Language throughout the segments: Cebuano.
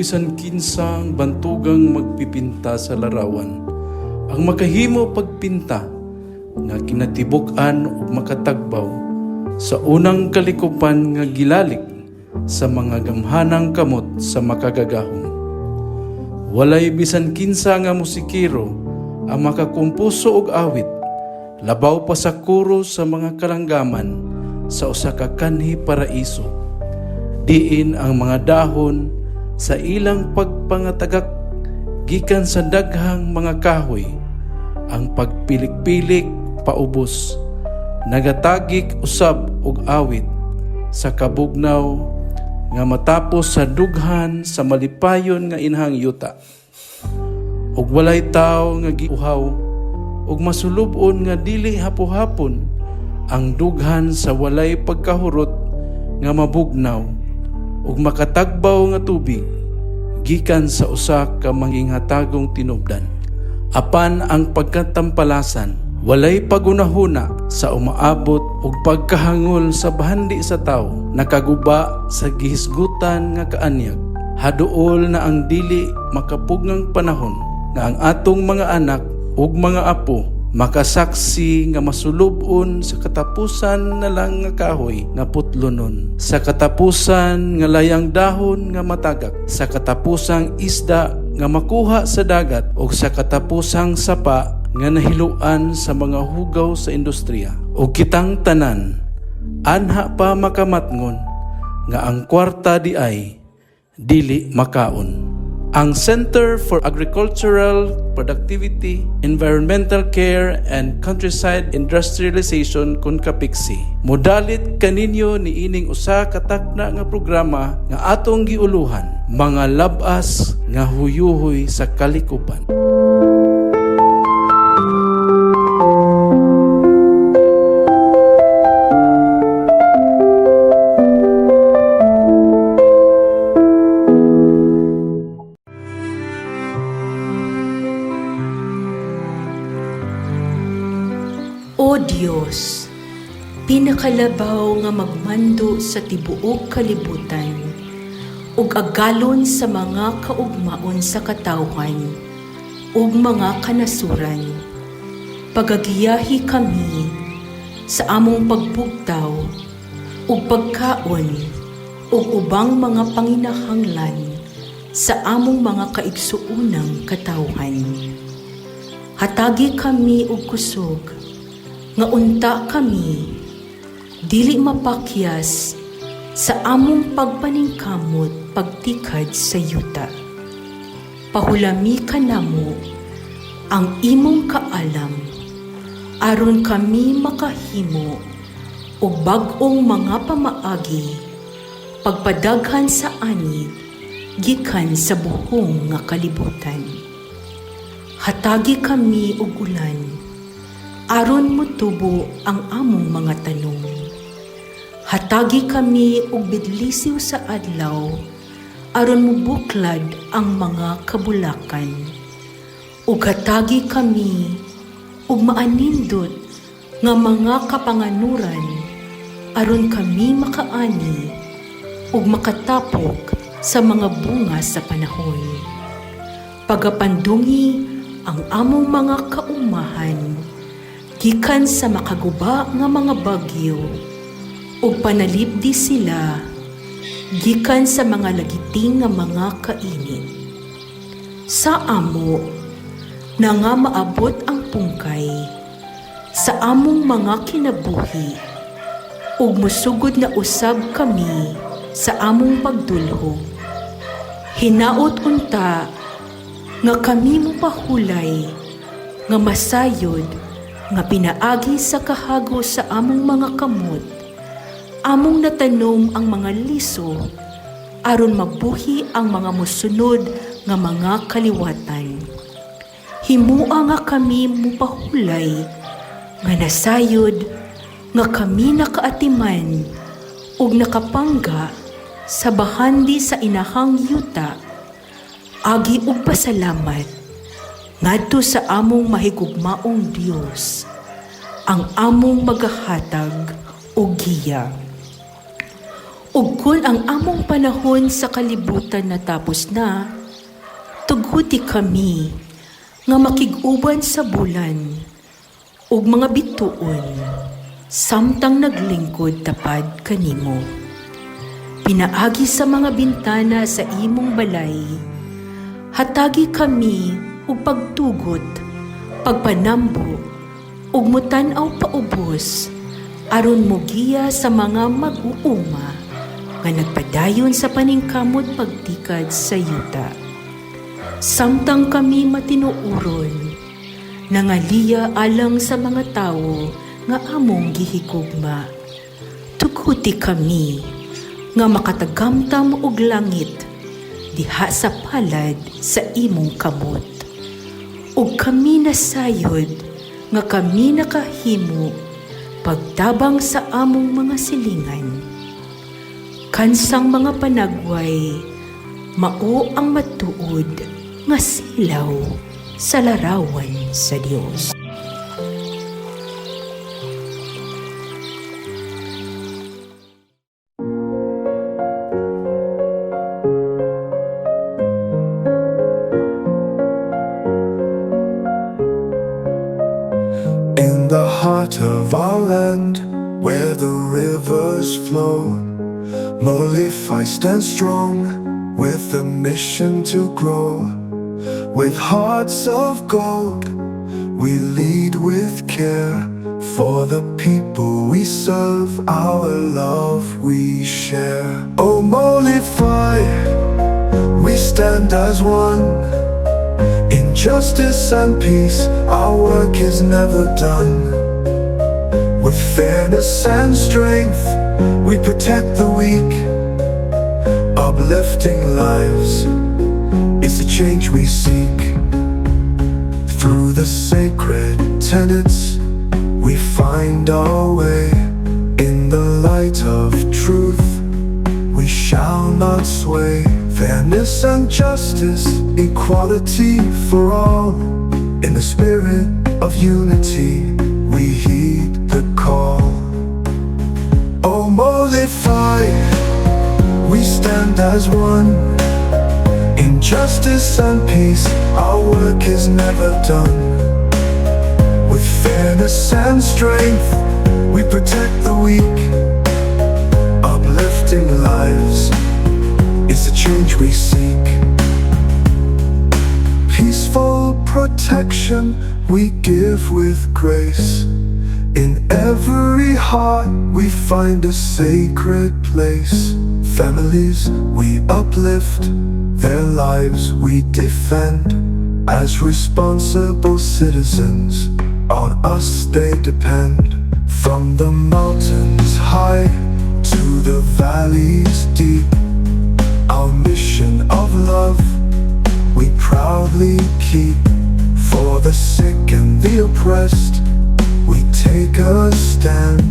bisan kinsang bantugang magpipinta sa larawan ang makahimo pagpinta nga kinatibuk-an ug makatagbaw sa unang kalikupan nga gilalik sa mga gamhanang kamot sa Makagagahom. Walay bisan kinsa nga musikero ang makakumpuso og awit labaw pa sa koro sa mga kalanggaman sa usa ka kanhi paraiso, diin ang mga dahon sa ilang pagpangatagak gikan sa daghang mga kahoy, ang pagpilik-pilik paubos, nagatagik usab og awit sa kabugnaw nga matapos sa dughan sa malipayon nga inahang yuta. Ug walay tawo nga giuhaw ug masulub-on nga dili hapo-hapon ang dughan sa walay pagkahurot nga mabugnaw ug makatagbaw nga tubig gikan sa usa ka manginghatagong tinubdan. Apan ang pagkatampalasan walay pagunahuna sa umaabot ug pagkahangol sa bahandi sa tawo nakaguba sa gihisgutan nga kaanyag. Haduol na ang dili makapugngang panahon nga ang atong mga anak ug mga apo makasaksi nga masulub-on sa katapusan na lang nga kahoy nga putlonon, sa katapusan nga layang dahon nga matagak, sa katapusang isda nga makuha sa dagat, ug sa katapusang sapa nga nahiluan sa mga hugaw sa industriya. Ug kitang tanan anha pa makamatngon nga ang kwarta di ay dili makaon. Ang Center for Agricultural Productivity, Environmental Care and Countryside Industrialization kon CAPECSI modalit kaninyo niining usa ka takna nga programa nga atong giuluhan, Mga Lab-as nga Huyuhoy sa Kalikupan. O Dios, pinakalabaw nga magmando sa tibuok kalibutan ug agalon sa mga kaugmaon sa katawhan ug mga kanasuran, pagagiyahi kami sa among pagbugtaw ug pagkaon ug ubang mga panginahanglan sa among mga kaigsuonang katawhan. Hatagi kami og kusog nga unta kami dili mapakyas sa among pagpaningkamot pagtikad sa yuta. Pahulami kanamo ang imong kaalam aron kami makahimo og bag-ong mga pamaagi pagpadaghan sa ani gikan sa buhong nga kalibutan. Hatagi kami og ulan aron motubo ang among mga tanom. Hatagi kami og bidlisiw sa adlaw aron mobuklad ang mga kabulakan. Ug hatagi kami og maanindot nga mga kapanganuran aron kami makaani ug makatapok sa mga bunga sa panahon. Pagapandungi ang among mga kaumahan gikan sa makaguba nga mga bagyo ug panalipdi sila gikan sa mga lagiting nga mga kainit. Sa amo na nga maabot ang pungkay sa among mga kinabuhi ug mosugod na usab kami sa among pagdulhog. Hinaot unta nga kami mopahulay nga masayod nga pinaagi sa kahago sa among mga kamot, among natanom ang mga liso aron mabuhi ang mga mosunod nga mga kaliwatan. Himua nga kami mopahulay nga nasayod nga kami nakaatiman ug nakapangga sa bahandi sa inahang yuta agi og pasalamat ngadto sa among mahigugmaong Dios, ang among magahatag og giya. Ug kun ang among panahon sa kalibutan natapos na, tuguti kami nga makig-uban sa bulan ug mga bituon samtang naglingkod tapad kanimo. Pinaagi sa mga bintana sa imong balay, hatagi kami og pagtugot, pagpanambo, ug mutan-aw paubos aron mogiya sa mga mag-uuma nga nagpadayon sa paningkamot pagtikad sa yuta. Samtang kami matinuoron, nangaliya alang sa mga tawo nga among gihigugma. Tuguti kami nga makatagamtam og langit diha sa palad sa imong kamot. Ug kami nasayod nga kami nakahimo pagtabang sa among mga silingan. Kansang mga panagway, mao ang matuod nga silaw sa larawan sa Dios. In the heart of our land, where the rivers flow, Molefhi stands strong with a mission to grow. With hearts of gold, we lead with care. For the people we serve, our love we share. Oh, Molefhi, we stand as one. In justice and peace, our work is never done. With fairness and strength, we protect the weak, uplifting lives. It's the change we seek. Through the sacred tenets, we find our way. In the light of truth, we shall not sway. Fairness and justice, equality for all. In the spirit of unity, we heed the call. Oh, Molefhi, we stand as one. In justice and peace, our work is never done. With fairness and strength, we protect the weak, uplifting lives. It's the change we seek. Peaceful protection we give with grace. In every heart we find a sacred place. Families we uplift, their lives we defend. As responsible citizens, on us they depend. From the mountains high to the valleys deep, our mission of love we proudly keep. For the sick and the oppressed, we take a stand.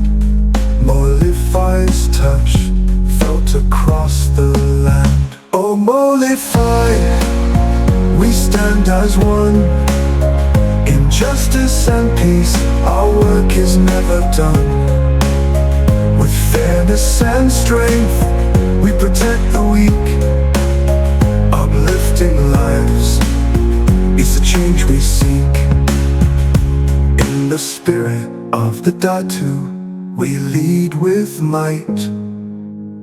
Molefhi's touch felt across the land. Oh, Molefhi, we stand as one. In justice and peace, our work is never done. With fairness and strength, we protect the weak, uplifting lives. It's the change we seek. In the spirit of the Datu, we lead with might,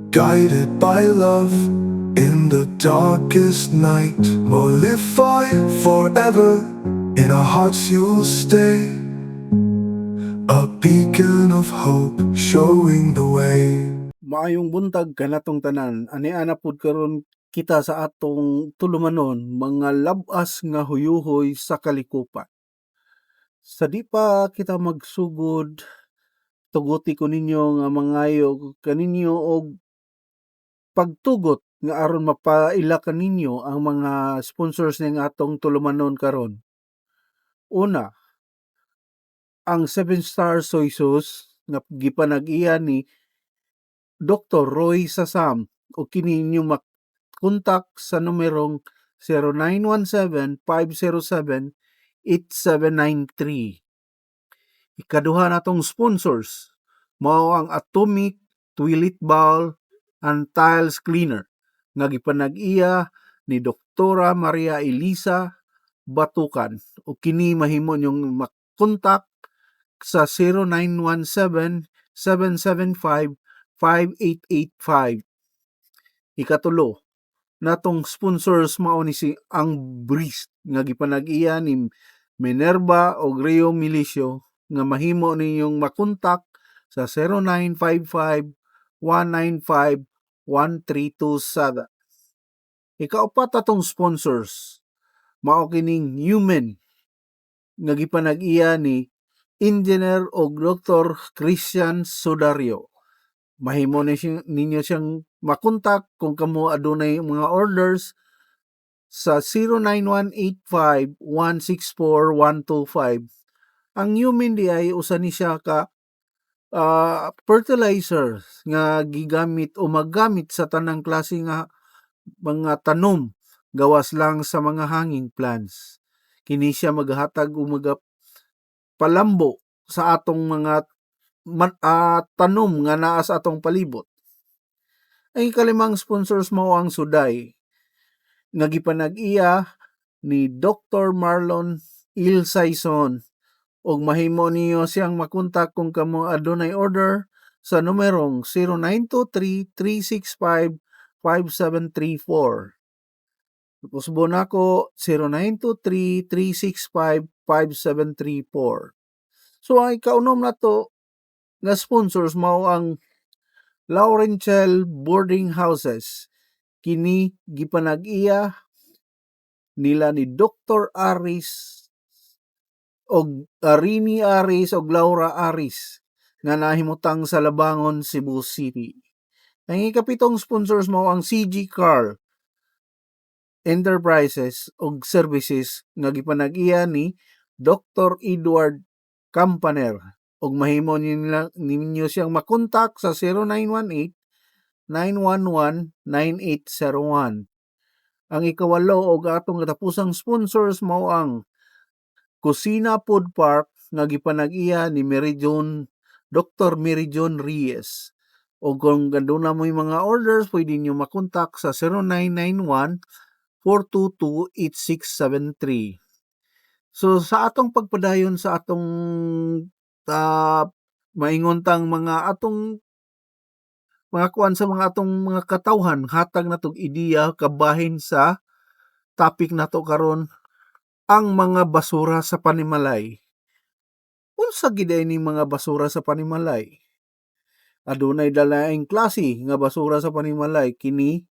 guided by love in the darkest night. Molefhi forever, in our hearts you'll stay, a beacon of hope showing the way. Maayong buntag kanatong tanan. Ani-ana pud karon kita sa atong tulumanon, mga labas nga huyuhoy sa kalikupan. Sa di pa kita magsugod, tuguti ko ninyo nga mangayo kaninyo og pagtugot nga aron mapaila kaninyo ang mga sponsors ning atong tulumanon karon. Una, ang Seven Star Soy Sauce nga gipanag-iya ni Dr. Roy Sasam o kini inyo makontak sa numerong 0917-507-8793. Ikaduha natong sponsors mao ang Atomic Toilet Bowl. and Tiles Cleaner nga gipanag-iya ni Doktora Maria Elisa Batukan ug kini mahimo ninyong makontak sa 0917 775 5885. Ikatulo natong sponsors mao ni si ang Breeze nga gipanag-iya ni Minerva og Rio Milicio nga mahimo ninyong makontak sa 0955 195 1327. Ikaupat atong sponsors mao kining Human nga gipanag-iya ni Engineer og Dr. Christian Sudario. Mahimo ni ninyo siyang makontak kung kamo adunay mga orders sa 09185 164 125. Ang Human diay usa ni siya ka fertilizer nga gigamit o magamit sa tanang klase nga mga tanom gawas lang sa mga hanging plants. Kini siya maghatag o magapalambo sa atong mga tanom nga naa sa atong palibot. Ang ikalimang sponsors mao ang Suday nga gipanag-iya ni Dr. Marlon Ilsaison ug mahimo niyo siyang makontak kung kamo adunay order sa numerong 0923 365 5734. Usbon nako, 0923 365 5734. So ang ikaunom nato nga sponsors mao ang Laurentiel Boarding Houses. Kini gipanag-iya nila ni Dr. Aris og Arini Aris og Laura Aris nga nahimutang sa Labangon, Cebu City. Ang ikapitong sponsors mao ang CG Carl Enterprises og Services nga gipanag-iya ni Dr. Edward Campaner ug mahimo ninyo siyang makontak sa 0918 911 9801. Ang ikawalo og atong katapusang sponsors mao ang Kusina Food Park nga gipanag-iya ni Mary John Dr. Mary John Reyes. O kung aduna mo'y mga orders, pwede niyo makontak sa 0991 422 8673. So sa atong pagpadayon sa atong maingon tang mga atong mga kuan sa mga atong mga katawhan, hatag natog ideya kabahin sa topic nato karon, ang mga basura sa panimalay. Unsa gid ni mga basura sa panimalay? Adunay laing klase nga basura sa panimalay. Kini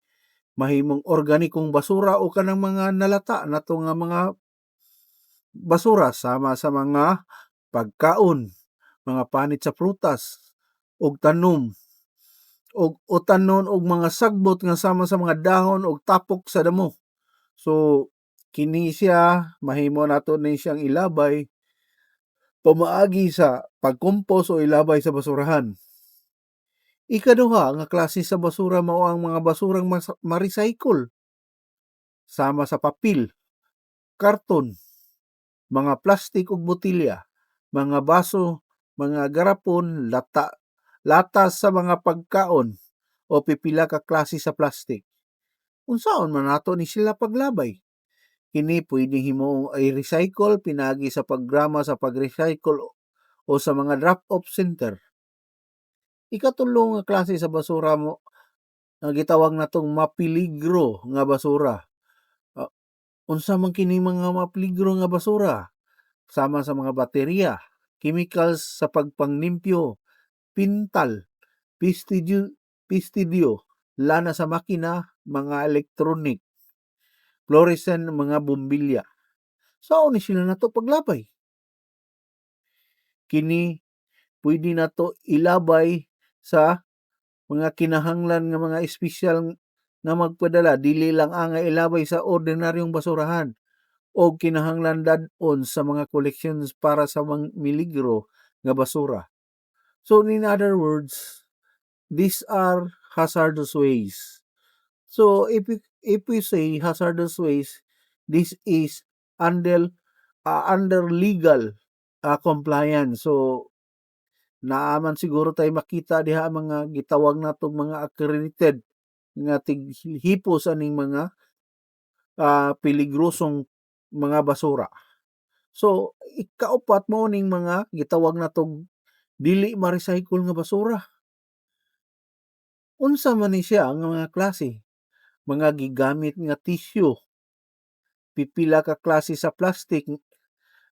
mahimong organikong basura o kanang mga nalata nato nga mga basura sama sa mga pagkaon, mga panit sa prutas ug tanom og utanon og mga sagbot nga sama sa mga dahon og tapok sa damo. So kini siya mahimo nato ni siyang ilabay pamaagi sa pagkompos o ilabay sa basurahan. Ikaduha nga klase sa basura mao ang mga basurang ma-recycle sama sa papel, karton, mga plastik ug botelya, mga baso, mga garapon, lata sa mga pagkaon o pipila ka klase sa plastic. Unsaon man nato ni sila paglabay? Kini pwede himo i-recycle pinaagi sa programa sa pag-recycle o sa mga drop-off center. Ikatulo nga klase sa basura mo ang gitawag natong mapiligro nga basura. Unsa man kini mga mapiligro nga basura? Sama sa mga baterya, chemicals sa pagpanglimpyo, pintal, pestidyo, lana sa makina, mga electronic, fluorescent mga bombilya. Sao ni sila nato paglabay? Kini pwede nato ilabay sa mga kinahanglan nga mga espesyal nga magpadala, dili lang angay ilabay sa ordinaryong basurahan o kinahanglan dad-on sa mga collections para sa mga miligro nga basura. So in other words, these are hazardous waste. So if we say hazardous waste, this is under legal compliance. So Naa man siguro tay makita diha mga gitawag natong mga accredited nga tighipos aning mga peligrosong mga basura. So, ikaupat mao ning mga gitawag natong dili ma-recycle nga basura. Unsa man ni siya nga mga klase? Mga gigamit nga tissue, pipila ka klase sa plastic,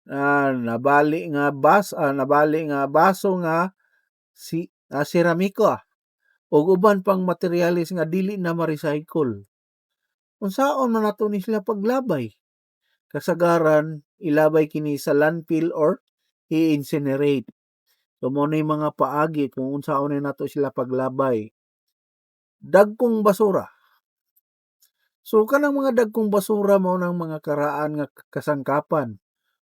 nabali nga baso nga si seramika ug uban pang materyales nga dili na ma-recycle. Unsaon man nato ni sila paglabay? Kasagaran ilabay kini sa landfill or i-incinerate. So mao ni mga paagi kung unsaon ni nato sila paglabay. Dagkong basura. So kanang mga dagkong basura mao nang mga karaan nga kasangkapan,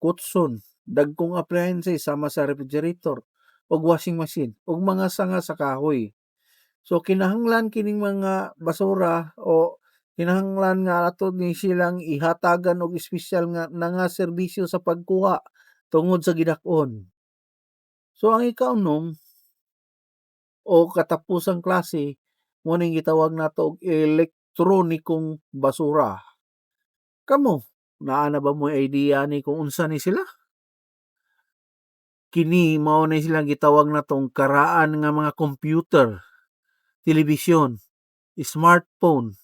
kutson, dagkong appliances sama sa refrigerator ug washing machine ug mga sanga sa kahoy. So kinahanglan kining mga basura o kinahanglan nga ato ni silang ihatagan og espesyal nga na nga serbisyo sa pagkuha tungod sa gidak-on. So ang ikaunom o katapusang klase mao ning gitawag nato og elektronikong basura. Kamo, naa na ba moy idea ni kung unsa ni sila? Kini mao ni silang gitawag natong karaan nga mga computer, telebisyon, smartphone,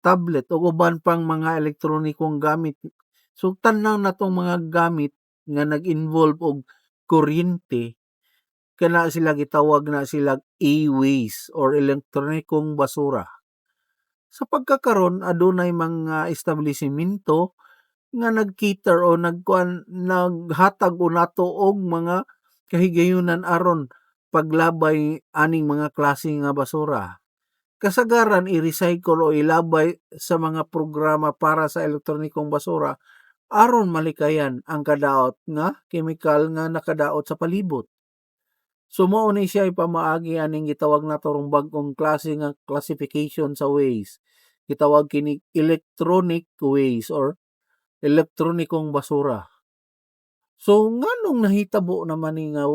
tablet ug uban pang mga elektronikong gamit. So tanan natong mga gamit nga nag-involve og kuryente, kana sila gitawag na sila e-waste or elektronikong basura. Sa pagkakaron adunay mga establishmento nga nag-cater o nagkuan, naghatag o nato og mga kahigayunan aron paglabay aning mga klase nga basura. Kasagaran i-recycle o ilabay sa mga programa para sa elektronikong basura aron malikayan ang kadaot nga kemikal nga nakadaot sa palibot. So mao ni siya pamaagi aning gitawag nato rong bag-ong klase nga classification sa waste. Gitawag kini electronic waste or elektronikong basura. So nganong nahitabo naman ni nga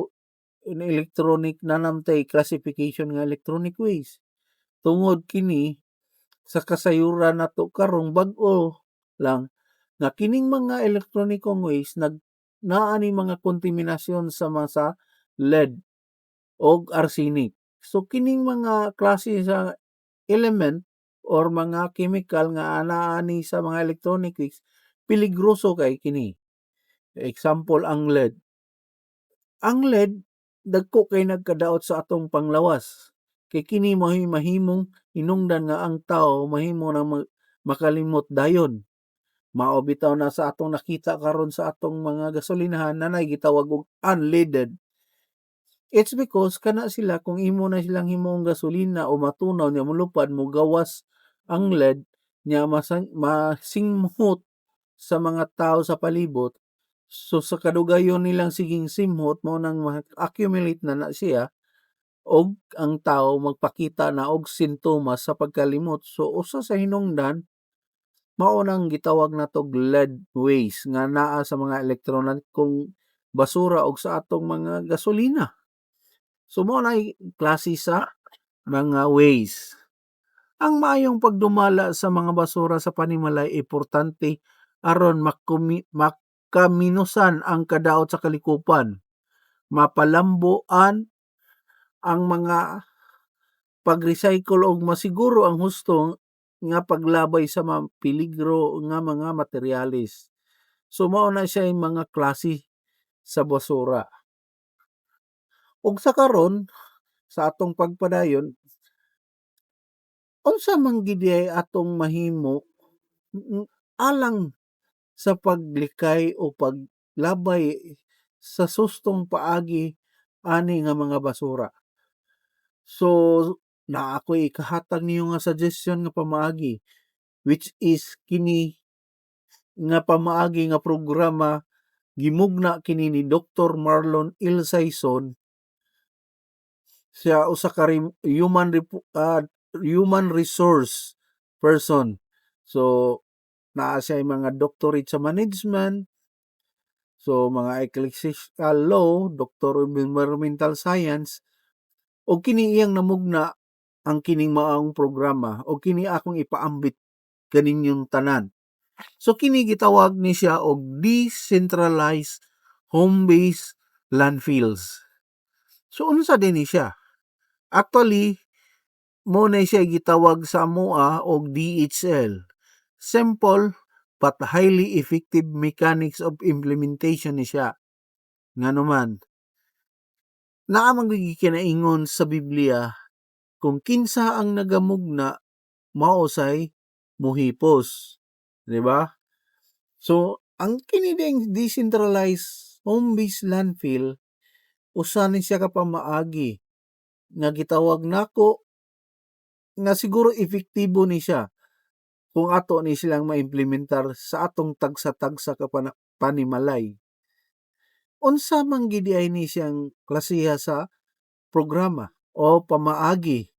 electronic na namtay classification nga electronic waste? Tungod kini sa kasayuran nato karong bag-o lang nga kining mga elektronikong waste nag naa ni mga kontaminasyon sama sa lead og arsenic. So kining mga klase sa element or mga chemical nga naa ni sa mga electronic waste, peligroso kay kini. Example, ang lead. Ang lead dagko kay nagkadaot sa atong panglawas. Kay kini mao'y mahimong hinungdan nga ang tawo mahimo nang makalimot dayon. Mao bitaw na sa atong nakita karon sa atong mga gasolinahan nanay gitawag og unleaded. It's because kana sila, kung imo na silang himuong gasolina o matunaw nya molupad, mogawas ang lead nya masimhot sa mga tao sa palibot. So sa kadugayon nilang siging simhot, mao nang ma-accumulate na na siya og ang tawo magpakita na og sintomas sa pagkalimot. So usa sa hinungdan mao nang gitawag natog lead waste nga naa sa mga elektronikong basura og sa atong mga gasolina. So mao nay klase sa mga waste. Ang maayong pagdumala sa mga basura sa panimalay importante aron makaminusan ang kadaot sa kalikupan, mapalambuan ang mga pag-recycle og masiguro ang husto nga paglabay sa mga peligro nga mga materyales. So mao na siya mga klase sa basura. Ug sa karon sa atong pagpadayon, unsa man gid diay atong mahimo alang sa paglikay o paglabay sa sustong paagi ani nga mga basura? So naa ko'y ikahatag ninyo nga suggestion nga pamaagi, which is kini nga pamaagi nga programa gimugna kini ni Dr. Marlon L. Sayson. Siya usa ka human resource person. So naa siya mga doctorate sa management. So mga ecclesiastical law, Doctor of Environmental Science, og kini iyang namugna ang kining maong programa og kini akong ipaambit kaninyong tanan. So kini gitawag ni siya og decentralized home-based landfills. So unsa din ni siya? Actually, mo na siya gitawag sa amoa og DHL. Simple but highly effective mechanics of implementation ni siya. Ngano man, naa man gyud kinaingon sa Biblia, kung kinsa ang nagamugna, mao say muhipos, di ba? So ang kini ding decentralized home-based landfill, usa ni siya ka pamaagi nga gitawag nako nga siguro epektibo ni siya kung ato ni silang maimplementar sa atong tagsa-tagsa ka panimalay. Unsa man gid ay ni siyang klasiha sa programa o pamaagi?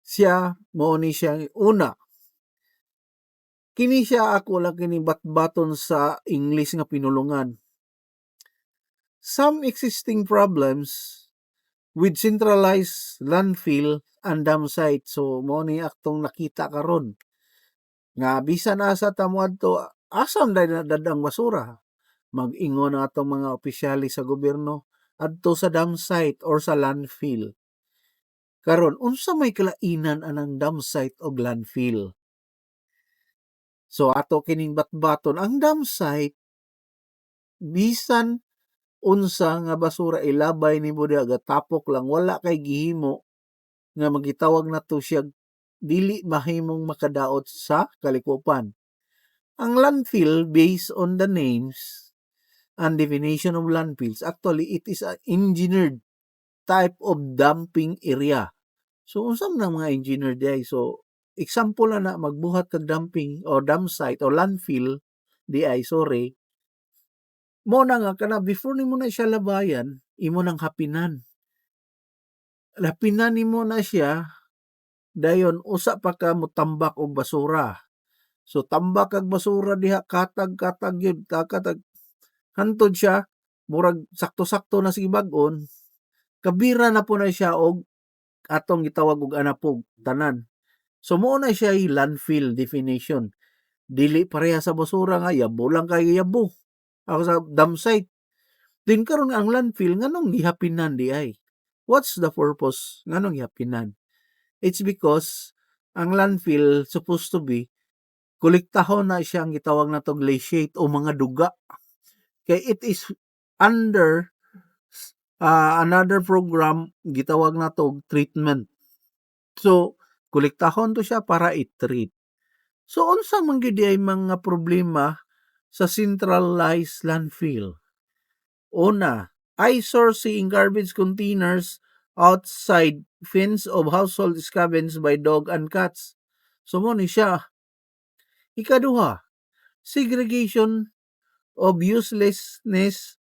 Siya mao ni siyang una. Kini siya, ako lang kini batbaton sa English nga pinulungan. Some existing problems with centralized landfill and dump site. So mao ni atong nakita karon nga bisan asa ta moadto, asa man na dad-ang basura? Mag-ingon ang atong mga opisyales sa gobyerno, adto sa dump site or sa landfill. Karon, unsa may kalainan anang dump site og landfill? So ato kining batbaton. Ang dump site, bisan unsa nga basura ilabay nimo diha, gatapok lang, wala kay gihimo nga magitawag nato siya dili mahimong makadaot sa kalikupan. Ang landfill, based on the names and definition of landfills, actually it is an engineered type of dumping area. So unsa man ang mga engineered diay? So example na na magbuhat kag dumping o dump site o landfill diay, sorry. Mo na nga kana before nimo na siya labayan, imo nang hapinan. Hapinan nimo na siya, dayon usa pa ka motambak og basura. So tambak kag basura diha, katag-katag gyud, katag hantod siya murag sakto-sakto na sige bag-on, kabira na po na siya og atong gitawag og anapog tanan. So mao na siya landfill definition. Dili pareha sa basura nga yabo lang kay yabo. Ako sa dump site. Din karon ang landfill, nganong gihapinan di ay? What's the purpose nganong gihapinan? It's because ang landfill supposed to be kolektahon na siya ang gitawag nato leachate o mga duga. Kay it is under another program gitawag nato og treatment. So kolektahon to siya para i-treat. So unsa man gyud ay mga problema sa centralized landfill? Una, eyesore, seeing garbage containers outside fence of household scavenged by dog and cats. So mo ni siya. Ikaduha, segregation of uselessness,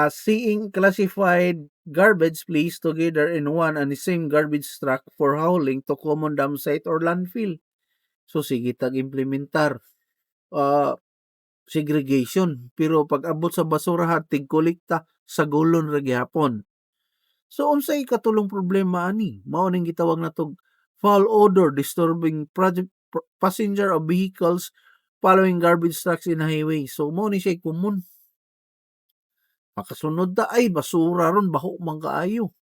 seeing classified garbage placed together in one and the same garbage truck for hauling to common dump site or landfill. So sige tag implementar segregation, pero pag abot sa basurahan, tig kolekta sa gulon ra gihapon. So unsay ikatulong problema ani? Mao ning gitawag natog foul odor disturbing passenger of vehicles following garbage trucks in highway. So mao ni siya common. Makasunod ta, ay basura ron, baho man kaayo.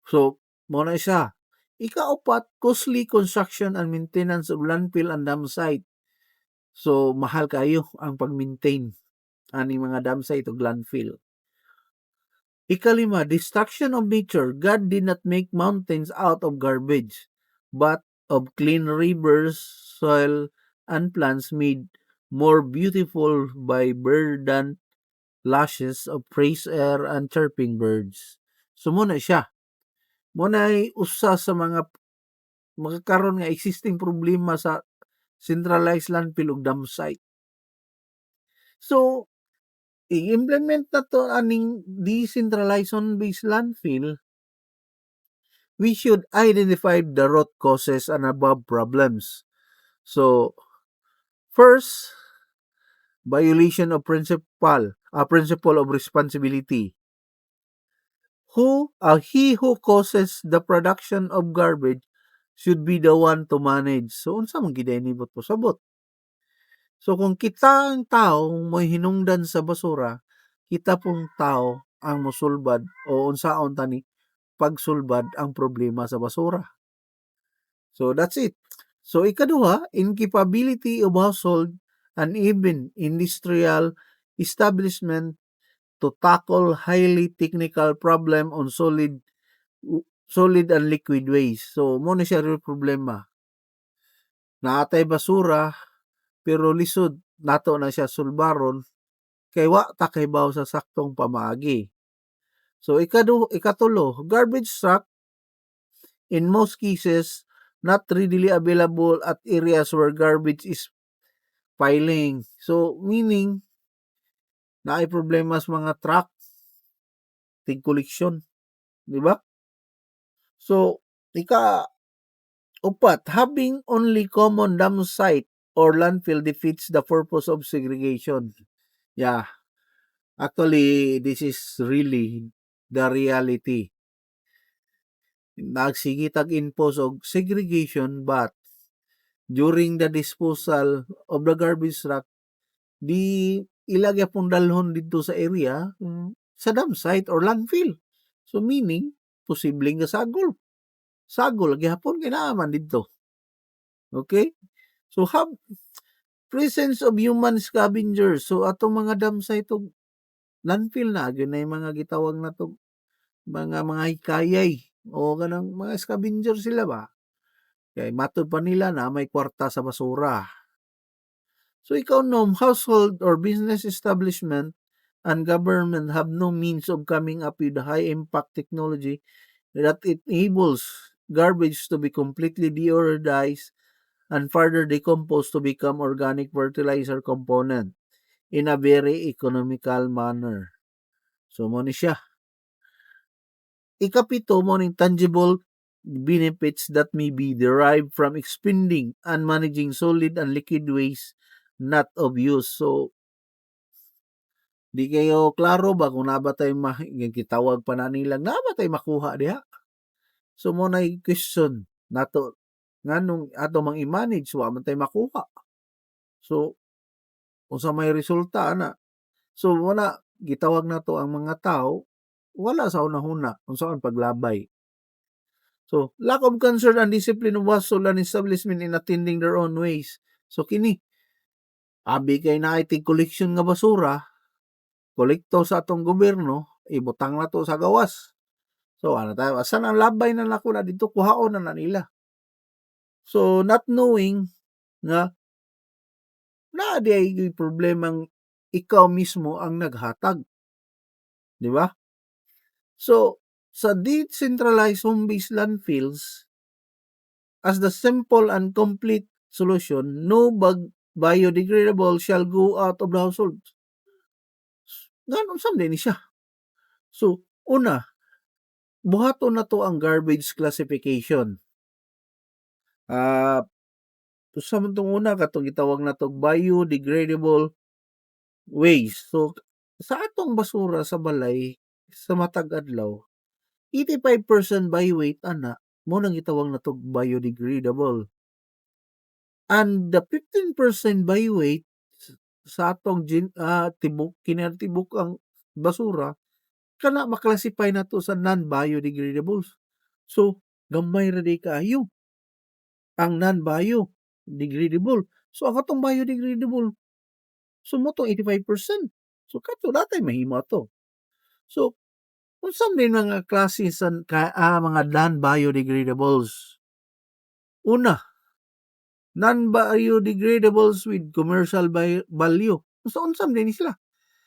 So mao na siya. Ikaupat, costly construction and maintenance of landfill and dump site. So mahal kaayo ang pag-maintain ani mga dump site ug landfill. Ikalima, destruction of nature. God did not make mountains out of garbage, but of clean rivers, soil, and plants made more beautiful by verdant lushes of fresh air and chirping birds. So mo na siya. Mo na usa sa mga makakaron nga existing problema sa centralized landfill ug dump site. So i-implement na to aning decentralized based landfill, we should identify the root causes and above problems. So, first, Violation of principle of responsibility. Who he who causes the production of garbage should be the one to manage. So unsa man gyud ni buot pasabot? So kung kita ang tao mo'y hinungdan sa basura, kita pong tao ang mosulbad o unsaon ta ni pagsulbad ang problema sa basura. So that's it. So ikaduha, incapability of household and even industrial establishment to tackle highly technical problem on solid and liquid waste. So mao na siya real problema. Naa tay basura pero lisod nato na siya sulbaron kay wa ta kahibaw sa saktong pamaagi. So ikatulo, garbage truck in most cases not readily available at areas where garbage is piling. So meaning naay problema sa mga truck tig koleksyon, di ba? So ika upat, having only common dump site or landfill defeats the purpose of segregation. Yeah. Actually, this is really the reality. Nagsige tag impose og segregation, but during the disposal of the garbage truck, di ila gyapon dalhon didto sa area sa dump site or landfill. So meaning, posibleng gasagol. Sagol gihapon kay naa man didto. Okay? So have presence of human scavengers. So atong mga dump site og landfill na gyud na mga gitawag nato mga hikayay o kanang mga scavenger sila ba. Kay matud pa nila na may kwarta sa basura. So ikaw-unom, household or business establishment and government have no means of coming up with high impact technology that enables garbage to be completely deodorized and further decomposed to become organic fertilizer component in a very economical manner. So mao ni siya. Ikapito, mao ning tangible benefits that may be derived from expending and managing solid and liquid waste not of use. So di kayo klaro ba kung naa ba tay gitawag pa na nila, naa ba tay makuha diha? So mao nay question nato, nganong ato mang i-manage, wa man tay makuha? So unsa may resulta ana? So wala gitawag nato ang mga tawo wala sa hunahuna unsaon paglabay. So lack of concern and discipline of household and establishment in attending their own waste. So kini abi kay naay tig collection nga basura, kolekto sa atong gobyerno, ibutang nato sa gawas. So ano tayo, asa ang labay na nako na didto, kuhaon na na nila. So not knowing nga naa diay problemang ikaw mismo ang naghatag. Di ba? So sa decentralized home-based landfills as the simple and complete solution, no bag biodegradable shall go out of the household. Ngano unsa man ni siya? So una, buhaton nato ang garbage classification. Usa man tong una, katong gitawag nato biodegradable waste. So sa atong basura sa balay sa matag adlaw, 85% by weight ana mao nang gitawag natong biodegradable. And the 15% by weight sa atong tibok kinatibuk-ang basura kana ma-classify nato sa non-biodegradables. So gamay ra diay kaayo ang non-biodegradable. So ang atong biodegradable, so mao tong 85%. So kato naa tay mahimo ato. So unsa may mga klase sa mga non-biodegradables? Una, non-biodegradables with commercial value. So unsa man ni sila?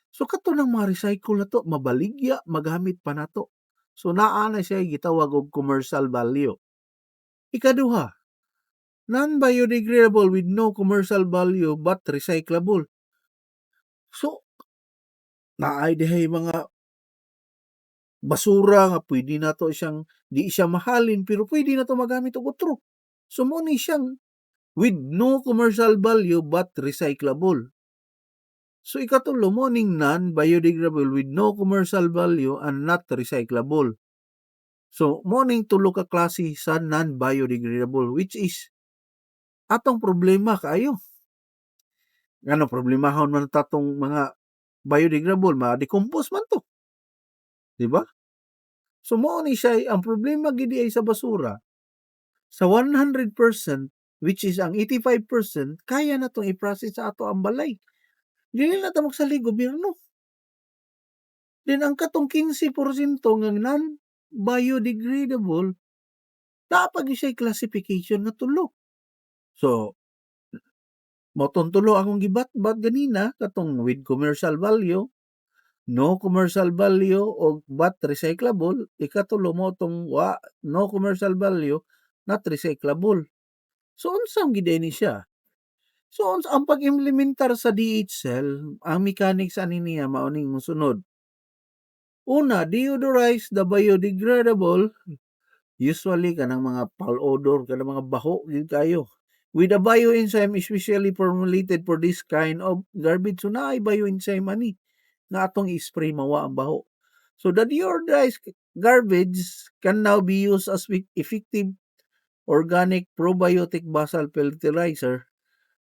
So kato nang mga recycle nato, mabaligya, magamit pa nato. So naa na siya gitawag og commercial value. Ikaduha, non-biodegradable with no commercial value but recyclable. So naay dihay mga basura nga pwede nato siyang di siya mahalin pero pwede nato magamit og otro. So mao ni siyang with no commercial value but recyclable. So ikatulo, mao ning non-biodegradable with no commercial value and not recyclable. So mao ning tulo ka klase sa non-biodegradable, which is atong problema kaayo. Ngano problemahon man ta tong mga biodegradable, ma-decompose man to. Di ba? So mao ni siya ang problema gid ay sa basura. Sa 100%, which is ang 85%, kaya na tong i-process sa ato ang balay. Dili na ta magsalig gobyerno. Then ang katong 15% nga non-biodegradable, naa pa gyud siya'y classification nga tulo. So mao tong tulo akong gibatbat ganina, katong with commercial value, no commercial value og but recyclable. Ikatulo mao tong wa no commercial value, not recyclable. So unsa man gid ni siya? So unsa ang pag-implementar sa DHL, ang mechanics ani niya mao ning mosunod. Una, deodorize the biodegradable, usually kanang mga foul odor, kanang mga baho gyud kaayo, with a bioenzyme especially formulated for this kind of garbage. So naay bioenzyme ani nga atong i-spray, mawa ang baho. So the deodorized garbage can now be used as effective organic probiotic basal fertilizer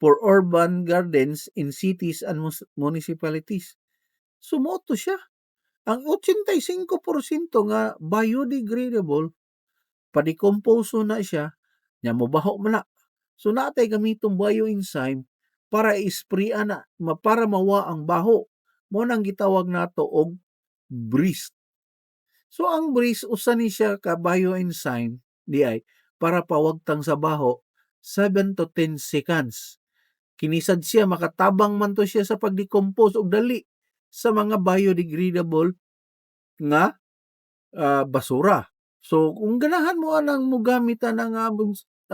for urban gardens in cities and municipalities. So mao to siya. Ang 85% nga biodegradable, pa-decompose na siya, nya mobaho man na. So naa tay gamitong bioenzyme para i-spray ana para mawa ang baho. Mao nang gitawag nato og Breeze. So ang Breeze, usa ni siya ka bioenzyme diay para pawagtang sa baho 7 to 10 seconds. Kini sad siya makatabang man to siya sa pag-decompose og dali sa mga biodegradable nga basura. So kung ganahan mo anang mogamit ana nga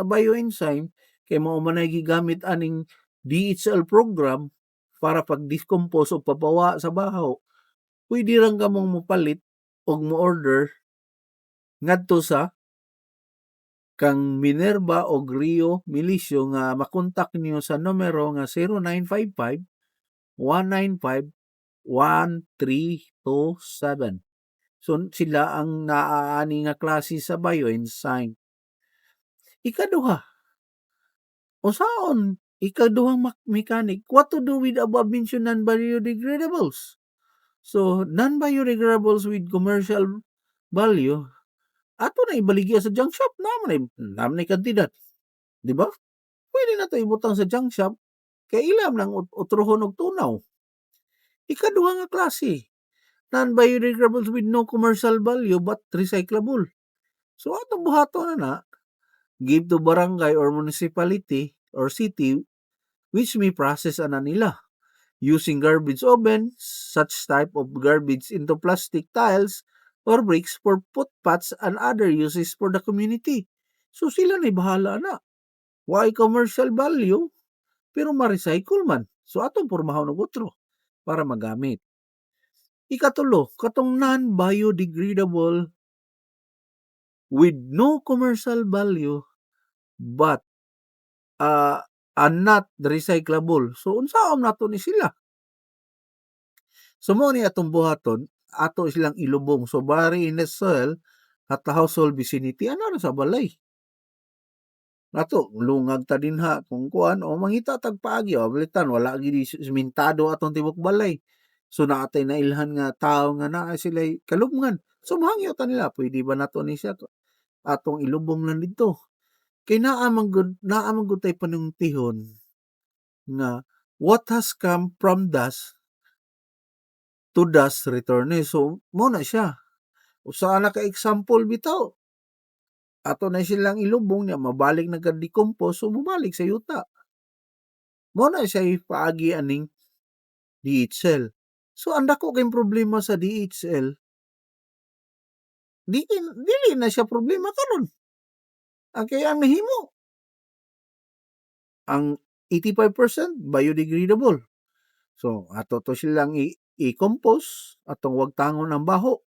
bioenzyme kay mao man ay gigamit aning DHL program para pag-decompose o papawa sa baho, pwede lang kamong mopalit og mo-order ngadto sa kang Minerva og Rio Milicio nga makontak niyo sa numero nga 0955 195 1327. So sila ang naa ani nga klase sa bioenzyme. Ikaduha, unsaon ikaduhang mechanic, what to do with above mentioned non-biodegradables? So non-biodegradables with commercial value, ato na ibaligya sa junk shop, naa man nay kantidad, di ba? Pwede nato ibutang sa junk shop kay ila man ang utrohon og tunaw. Ikaduha nga klase, non-biodegradables with no commercial value but recyclable. So atong buhaton na na, give to barangay or municipality or city which may process ana nila using garbage oven, such type of garbage into plastic tiles or bricks for footpaths and other uses for the community. So sila na'y bahala na. Way commercial value pero ma-recycle man. So atong pormahon og otro para magamit. Ikatulo, katong non-biodegradable with no commercial value but and not recyclable. So unsaon nato ni sila? So mao ni atong buhaton, ato silang ilubong. So bury in the soil at the household vicinity, ana ra sa balay. Nato lungag ta dinha kung kuan o mangita tag paagi o balitan wala gid simentado atong tibuok balay. So naa tay nailhan nga tawo nga naa sila'y kalubngan. So mohangyo ta nila, "Pwede ba nato ni siya atong ilubong lang didto?" Kay naa man gud tay panultihon nga what has come from dust to dust returns. So mao na siya. Usa na ka example bitaw. Ato na silang ilubong nya mabalik na decompose, so mobalik sa yuta. Mao na siya'y paagi aning DHL. So ang dako kayong problema sa DHL, di dili na siya problema karon. Ang kay ang nahimo, ang 85% biodegradable. So ato to silang i-compose, atong wagtangon ang baho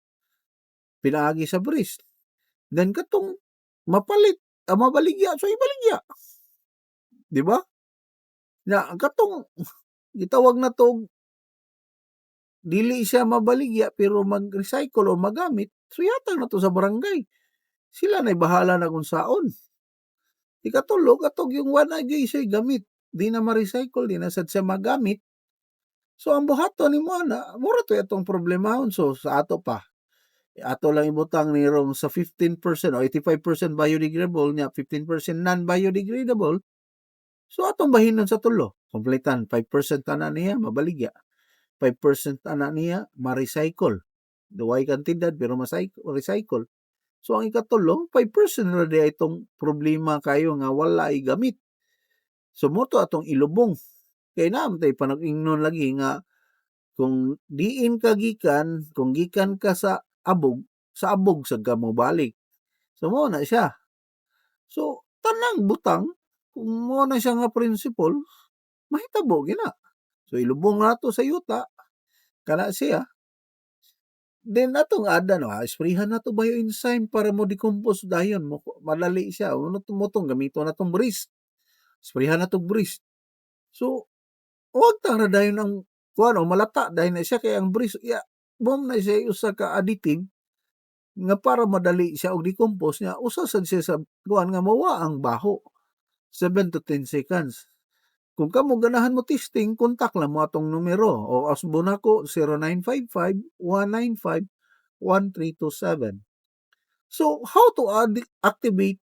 pinaagi sa Breeze. Then katong mapalit, mabaligya, so ibaligya. Di ba? Na katong gitawag na to Dili siya mabaligya pero mag-recycle o magamit, so ihatag nato sa barangay. Sila na'y bahala na kung saon. Ikatulo, katong yung wa na gyud siya gamit, di na ma-recycle, di na sad siya magamit. So ang buhaton nimo ana, mura to atong problemahon. So sa ato pa, ato lang ibutang ni rom sa 15% o 85% biodegradable nya 15% non-biodegradable. So atong bahinon sa tulo, kompletan 5% ana niya mabaligya, 5% ana niya ma-recycle. Duway kantidad pero ma-recycle. So ang ikatulo, 5% ra diay itong problema kayo nga wala gamit. So mo to atong ilubong. Kay naa man tay panag-ingnon lagi nga kung diin ka gikan, kung gikan ka sa abog sad ka mobalik. So mao na siya. So tanang butang kung mao na siya nga principle, mahitabo gina. So ilubong nato sa yuta kana siya. Then atong ada no, sprayhan nato bioenzyme para mo decompose dayon mo madali siya. Mo tong gamiton natong breeze. Sprayhan nato breeze. So wag ta ra dayon ang kuan o malata dayon na siya kay ang breeze ya mao na siya usa ka additive nga para madali siya og decompose nya usa sad siya sa kuan nga mawa ang baho. 7 to 10 seconds. Kung kamo ganahan mo testing, contact lang mo atong numero o usbon nako 0955 195 1327. So how to activate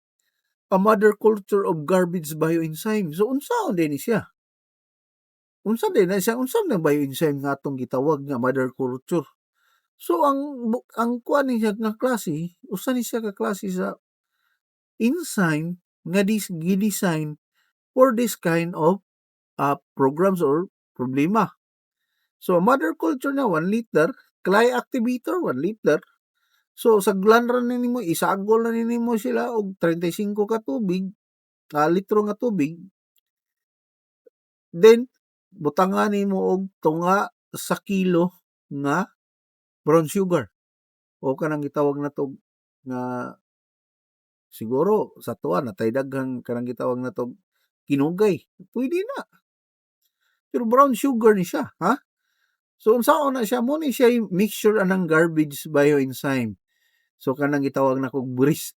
a mother culture of garbage bioenzyme? So unsaon din ni siya? Unsa din na siya, unsa man ang bioenzyme nga atong gitawag nga mother culture? So ang kuan ni siya nga klase, usa ni siya ka klase sa enzyme nga gi-design for this kind of programs or problema. So mother culture na 1 liter, clay activator 1 liter. So saglan ra ni nimo, isagol na ni nimo sila og 35 ka tubig, litro nga tubig. Then butangan nimo og tunga sa kilo nga brown sugar o kanang gitawag nato nga siguro sa atoa natay daghan kanang gitawag nato kinugay, pwede na. Pero brown sugar ni siya, ha? So unsaon na siya mo ni siya mixture anang garbage bioenzyme. So kanang gitawag nakog breeze.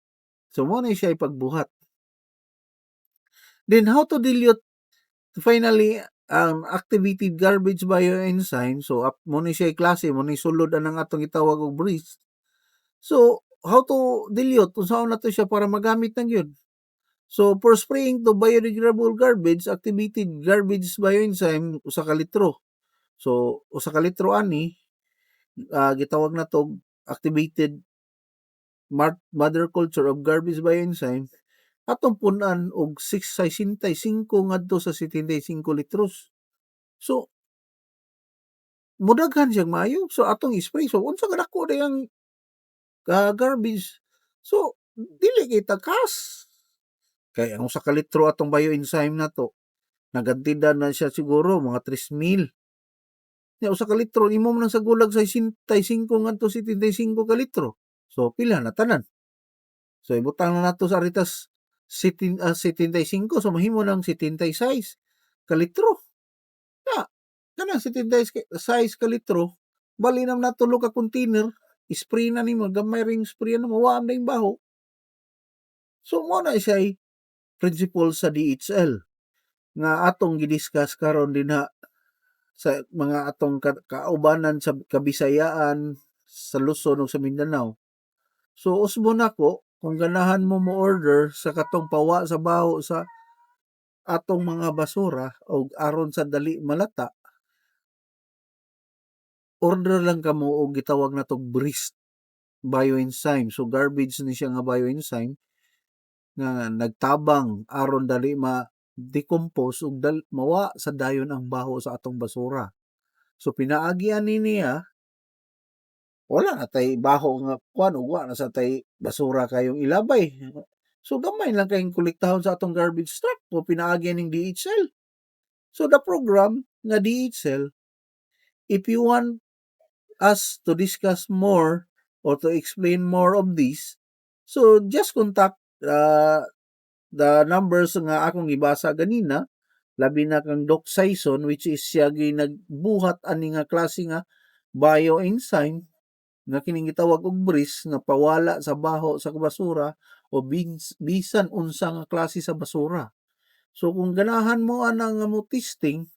So mo ni siya ipagbuhat. Then how to dilute finally ang activated garbage bioenzyme? So up mo ni siya klase, mo ni sulod anang atong gitawag og breeze. So how to dilute, unsaon nato siya para magamit na gyud? So for spraying to biodegradable garbage, activated garbage bioenzyme 1 ka litro. So 1 ka litro ani, gitawag nato activated mother culture of garbage bioenzyme, atong pun-an og 6.65 ngadto sa 75 litros. So mudaghan siyang maayo. So atong i-spray. So unsa kadako diay ang garbage? So dili kay takas. Kay ang 1 ka litro atong bioenzyme nato, nagantida na siya siguro mga 3,000. Nya 1 ka litro imo man nang sagulag sa 65 ngadto 75 ka litro. So pila na tanan? So ibutang na nato sa aritas 75, so mahimo nang 76 ka litro. Ya, kanang 76 ka litro, bali na na tulo ka container, spray na nimo, gamay ring spray na mawa na yung baho. So mo na siya principle sa DHL nga atong gidiscuss karon dinha sa mga atong kaubanan sa Kabisayaan, sa Luzon ug sa Mindanao. So usbon nako kung ganahan mo mo order sa katong pawa sa baho sa atong mga basura og aron sa dali malata, order lang kamo og gitawag natog Breeze bioenzyme. So garbage ni siya nga bioenzyme nga nagtabang aron dali ma-decompose ug mawa sa dayon ang baho sa atong basura. So pinaagi ani niya, wala na tay baho nga kuan ug wa na sa tay basura kayong ilabay. So gamay lang kayong kolektahon sa atong garbage truck o pinaagi ning DHL. So the program nga DHL, if you want us to discuss more or to explain more of this, so just contact the numbers nga akong gibasa ganina, labi na kang Doc Saison, which is siya gi nagbuhat ani nga klase nga bioenzyme nga kining gitawag og bris nga pawala sa baho sa basura o bisan unsa nga klase sa basura. So kung ganahan mo ana nga mo testing,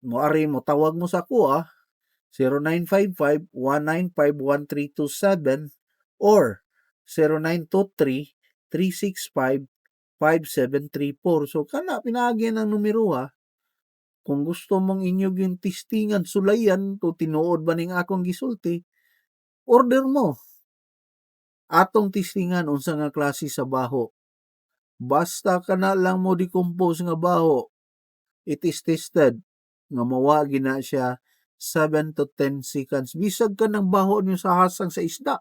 moari mo tawag mo sa akoa 0955-195-1327 or 0923-365-5734. So kana pinaagi ng numero ha. Kung gusto mong inyo yung testingan, sulayan, kung tinuod ba ning akong gisulti, order mo. Atong testingan unsa nga klase sa baho. Basta kana lang mo decompose nga baho, it is tested nga mawa gina siya 7 to 10 seconds. Bisag ka ng baho niyo sa hasang sa isda.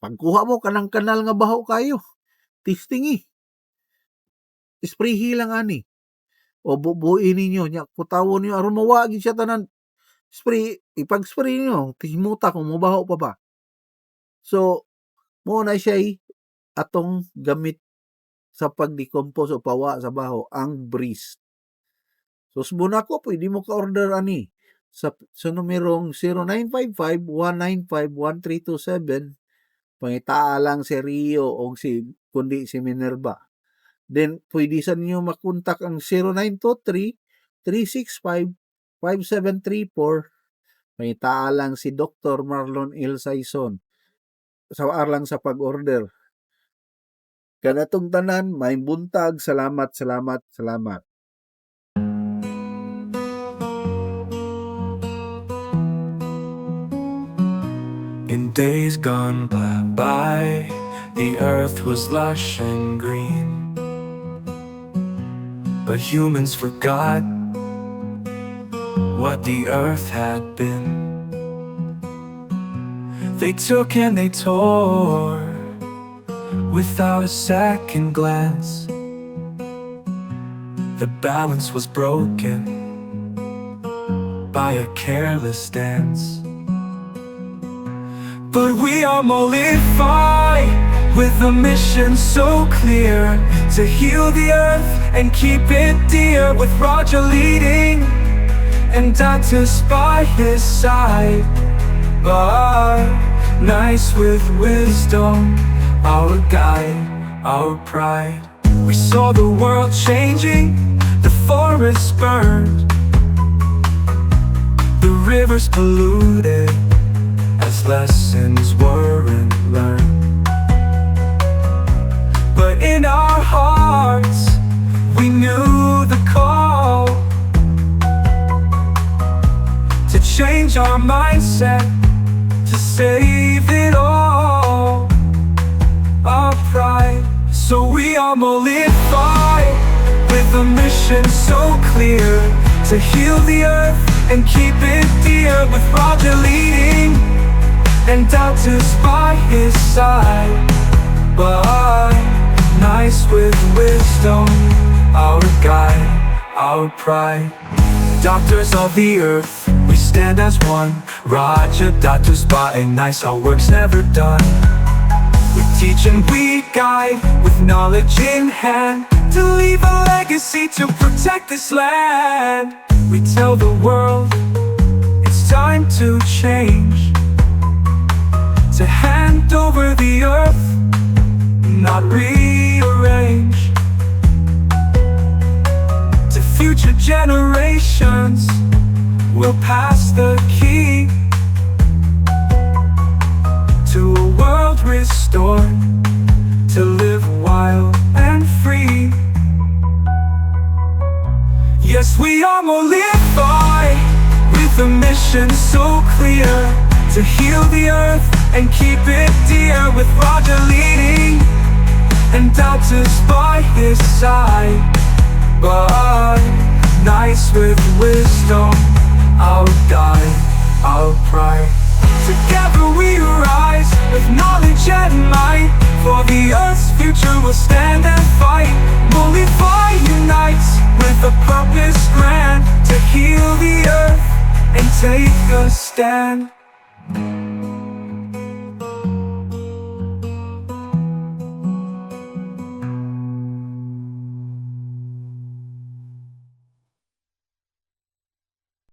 Pagkuha mo kanang kanal nga baho kayo. Testing eh. Sprayhi lang ani. O bubuin ninyo nya putawon niyo aron mawa gid siya tanan. Spray, ipag-spray niyo, timuta kung mobaho pa ba. So mo na siya atong gamit sa pag-decompose o pawa sa baho ang breeze. So subon ako, pwede mo ka-order ani sa numerong 0955-195-1327. Pangitaa lang si Rio o si kundi si Minerva. Then pwede sa ninyo makontak ang 0923-365-5734. Pangitaa lang si Dr. Marlon L. Saison. Sa lang sa pag-order. Kanatong tanan, may buntag, salamat, salamat, salamat. In days gone by, the earth was lush and green. But humans forgot what the earth had been. They took and they tore without a second glance. The balance was broken by a careless dance. But we are Molify with a mission so clear to heal the earth and keep it dear, with Roger leading and Datus by his side. But nice with wisdom, our guide, our pride. We saw the world changing, the forests burned, the rivers polluted as lessons weren't learned. But in our hearts, we knew the call to change our mindset, to save it all, our pride. So we are Molify with a mission so clear to heal the earth and keep it dear, with Roger leading and Datus by his side. But nice with wisdom, our guide, our pride. Doctors of the earth, we stand as one. Roger, Datus, and nice, our work's never done. We teach and we guide with knowledge in hand to leave a legacy to protect this land. We tell the world it's time to change, to hand over the earth, not rearrange. To future generations, we'll pass the key to a world restored, to live wild and free. Yes, we are Molify with a mission so clear to heal the earth and keep it dear, with Roger leading and Datus by his side. But nice with wisdom, our guide, our pride. Together we rise with knowledge and might. For the earth's future we'll stand and fight. Molify unites with a purpose grand to heal the earth and take a stand.